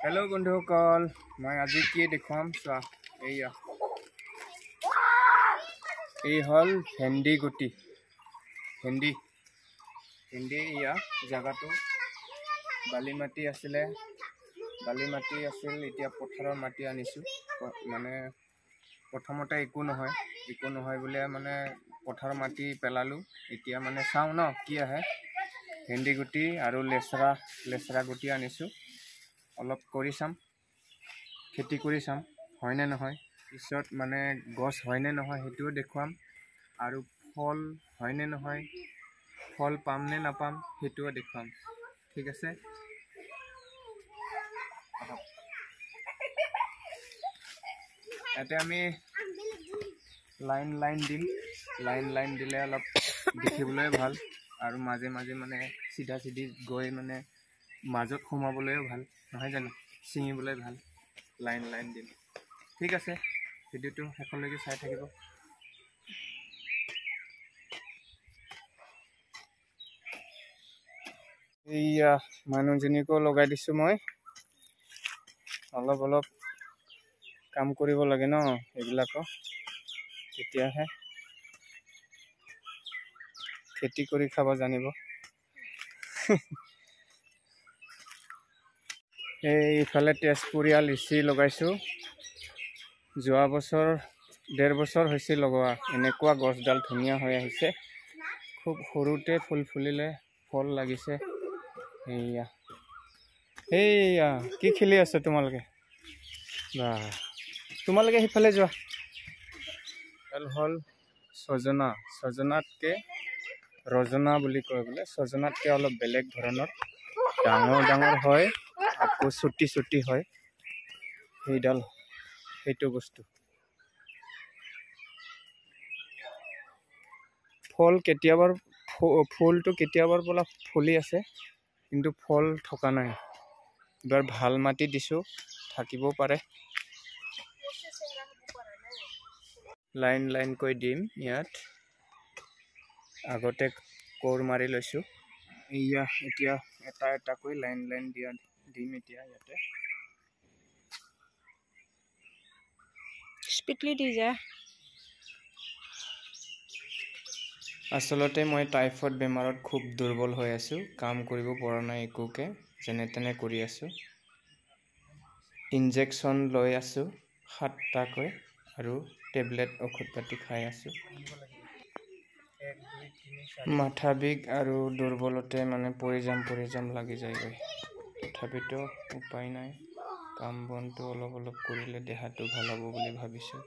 Hello' বন্ধুসকল, মই আজি কি দেখুৱাম চোৱা। এইয়া এই হ'ল ভেন্দি গুটি, ভেন্দি ভেন্দি। এয়া জেগাটো বালি মাটি আছিলে, বালি মাটি আছিল, এতিয়া পথাৰৰ মাটি আনিছোঁ। মানে প্ৰথমতে একো নহয়, একো নহয় বুলিয়ে মানে পথাৰৰ মাটি পেলালোঁ। এতিয়া মানে চাওঁ ন কি আহে। ভেন্দি গুটি আৰু লেচৰা, লেচৰা গুটি আনিছোঁ, অলপ কৰি চাম, খেতি কৰি চাম হয়নে নহয়। পিছত মানে গছ হয়নে নহয় সেইটোও দেখুৱাম, আৰু ফল হয়নে নহয়, ফল পাম নে নাপাম সেইটোও দেখুৱাম। ঠিক আছে, ইয়াতে আমি লাইন লাইন দিম। লাইন লাইন দিলে অলপ দেখিবলৈ ভাল, আৰু মাজে মাজে মানে চিধা চিধি গৈ মানে মাজত সোমাবলৈও ভাল নহয় জানো, ছিঙিবলৈ ভাল। লাইন লাইন দিম। ঠিক আছে, ভিডিঅ'টো শেষলৈকে চাই থাকিব। এইয়া মানুহজনীকো লগাই দিছোঁ মই। অলপ অলপ কাম কৰিব লাগে ন এইবিলাকো, তেতিয়াহে খেতি কৰি খাব জানিব। এইফালে তেজপুৰীয়া লিচি লগাইছোঁ। যোৱা বছৰ 1.5 বছৰ হৈছে লগোৱা। এনেকুৱা গছডাল ধুনীয়া হৈ আহিছে। খুব সৰুতে ফুল ফুলিলে, ফল লাগিছে। এইয়া এইয়া কি খেলি আছা তোমালোকে? বা তোমালোকে সিফালে যোৱা। হ'ল ছজনা, ছজনাতকৈ ৰজনা বুলি কয় বোলে। ছজনাতকৈ অলপ বেলেগ ধৰণৰ, ডাঙৰ ডাঙৰ হয়, আকৌ চুটি চুটি হয়। সেইডাল সেইটো বস্তু। ফল কেতিয়াবাৰ, ফুলটো কেতিয়াবাৰ পৰা ফুলি আছে, কিন্তু ফল থকা নাই। এইবাৰ ভাল মাটি দিছোঁ, থাকিবও পাৰে। লাইন লাইনকৈ দিম ইয়াত। আগতে কোৰ মাৰি লৈছোঁ। এয়া এতিয়া এটা এটাকৈ লাইন লাইন দিয়া দিম এতিয়া ইয়াতে। স্পীডলি দি যা। আচলতে মই টাইফইড বেমাৰত খুব দুৰ্বল হৈ আছোঁ, কাম কৰিব পৰা নাই একোকে, যেনে তেনে কৰি আছোঁ। ইনজেকশ্যন লৈ আছোঁ 7টাকৈ, আৰু টেবলেট ঔষধ পাতি খাই আছোঁ। মাথা বিষ আৰু দুৰ্বলতে মানে পৰি যাম পৰি যাম লাগি যায়গৈ। তথাপিতো উপায় নাই, কাম বনটো অলপ অলপ কৰিলে দেহাটো ভাল হ'ব বুলি ভাবিছোঁ,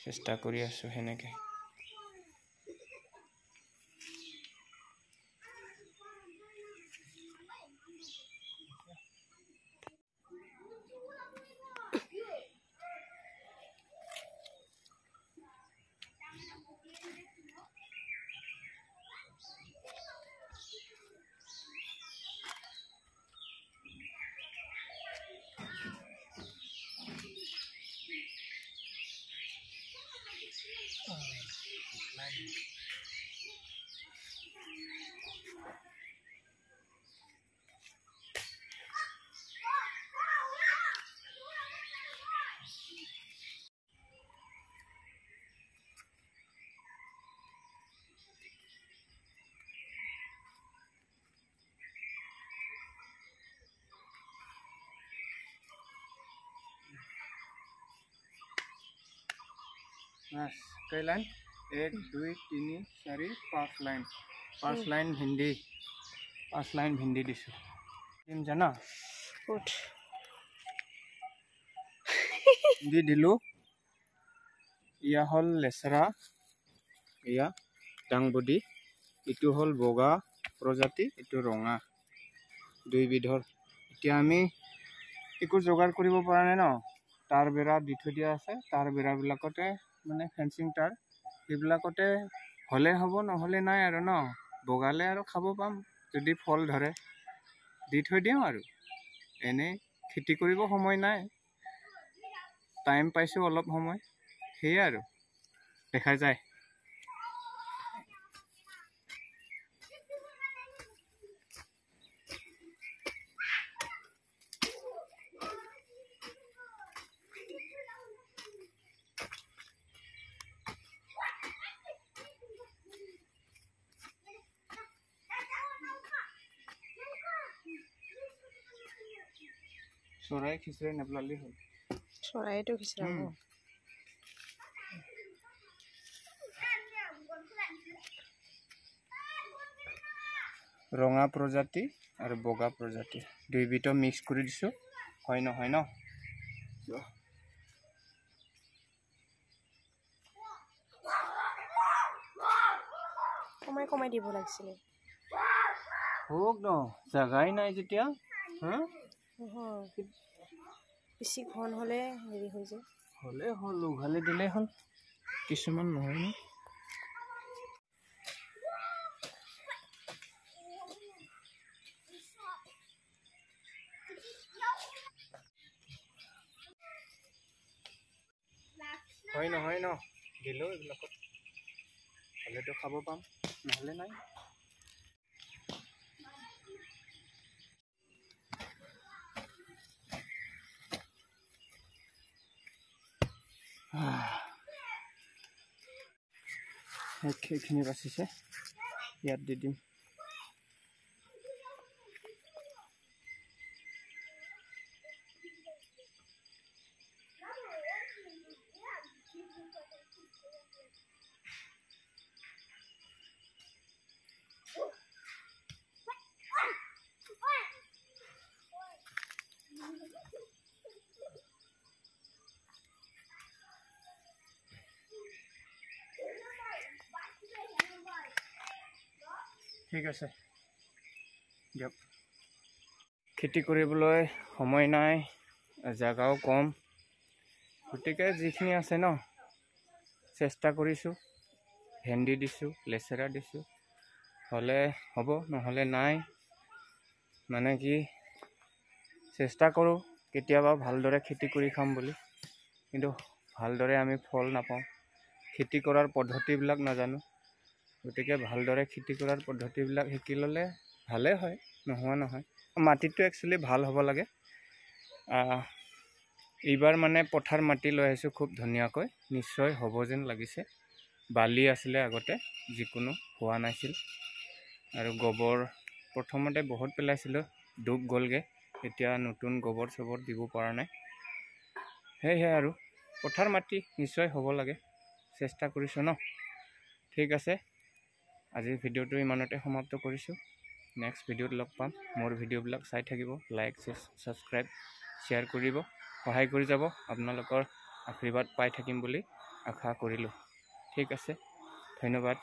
চেষ্টা কৰি আছোঁ সেনেকৈ। কেই লাইন? 1 2 3 4 5 লাইন। 5 লাইন ভেন্দি, 5 লাইন ভেন্দি দিছোঁ। দিম জানা? ভেন্দি দিলোঁ। ইয়া হ'ল লেচৰা, এয়া দাংবডি, এইটো হ'ল বগা প্ৰজাতি, এইটো ৰঙা, দুইবিধৰ। এতিয়া আমি একো যোগাৰ কৰিব পৰা নাই ন, তাঁৰ বেৰা দি থৈ দিয়া আছে। তাঁৰ বেৰাবিলাকতে মানে ফেঞ্চিং তাঁৰ, সেইবিলাকতে হ'লে হ'ব, নহ'লে নাই আৰু ন। বগালে আৰু খাব পাম, যদি ফল ধৰে দি থৈ দিওঁ আৰু। এনেই খেতি কৰিব সময় নাই, টাইম পাইছোঁ অলপ সময়, সেয়াই আৰু দেখা যায়। চৰাই খিচিৰাই নেপেলালেই হ'ল। চৰাইটো খিচিৰাব। ৰঙা প্ৰজাতি আৰু বগা প্ৰজাতি দুইবিধ মিক্স কৰি দিছোঁ, হয় নহয় ন? কমাই কমাই দিব লাগিছিলে। হওক ন, জাগাই নাই যেতিয়া। বেছি ঘন হ'লে হেৰি হৈ যায়। হ'লে হ'ল, উঘালি দিলেই হ'ল। কিছুমান নহয় ন। হয় নহয় ন? দিলেও এইবিলাকত হ'লেতো খাব পাম, নহ'লে নাই। সেইখিনি বাচিছে, ইয়াত দি দিম। ঠিক আছে দিয়ক। খেতি কৰিবলৈ সময় নাই, জেগাও কম, গতিকে যিখিনি আছে ন চেষ্টা কৰিছোঁ। ভেন্দি দিছোঁ, লেচেৰা দিছোঁ, হ'লে হ'ব, নহ'লে নাই। মানে কি চেষ্টা কৰোঁ কেতিয়াবা ভালদৰে খেতি কৰি খাম বুলি, কিন্তু ভালদৰে আমি ফল নাপাওঁ। খেতি কৰাৰ পদ্ধতিবিলাক নাজানো, গতিকে ভালদৰে খেতি কৰাৰ পদ্ধতিবিলাক শিকি ল'লে ভালেই হয়, নোহোৱা নহয়। মাটিটো একচুৱেলি ভাল হ'ব লাগে। এইবাৰ মানে পথাৰ মাটি লৈ আহিছোঁ খুব ধুনীয়াকৈ, নিশ্চয় হ'ব যেন লাগিছে। বালি আছিলে আগতে, যিকোনো হোৱা নাছিল। আৰু গোবৰ প্ৰথমতে বহুত পেলাইছিলোঁ, ডুব গ'লগৈ। এতিয়া নতুন গোবৰ চোবৰ দিব পৰা নাই। সেয়েহে আৰু পথাৰ মাটি নিশ্চয় হ'ব লাগে, চেষ্টা কৰিছোঁ ন। ঠিক আছে, আজিৰ ভিডিঅ'টো ইমানতে সমাপ্ত কৰিছোঁ। নেক্সট ভিডিঅ'ত লগ পাম। মোৰ ভিডিঅ'বিলাক চাই থাকিব, লাইক ছাবস্ক্ৰাইব শ্বেয়াৰ কৰিব, সহায় কৰি যাব। আপোনালোকৰ আশীৰ্বাদ পাই থাকিম বুলি আশা কৰিলোঁ। ঠিক আছে, ধন্যবাদ।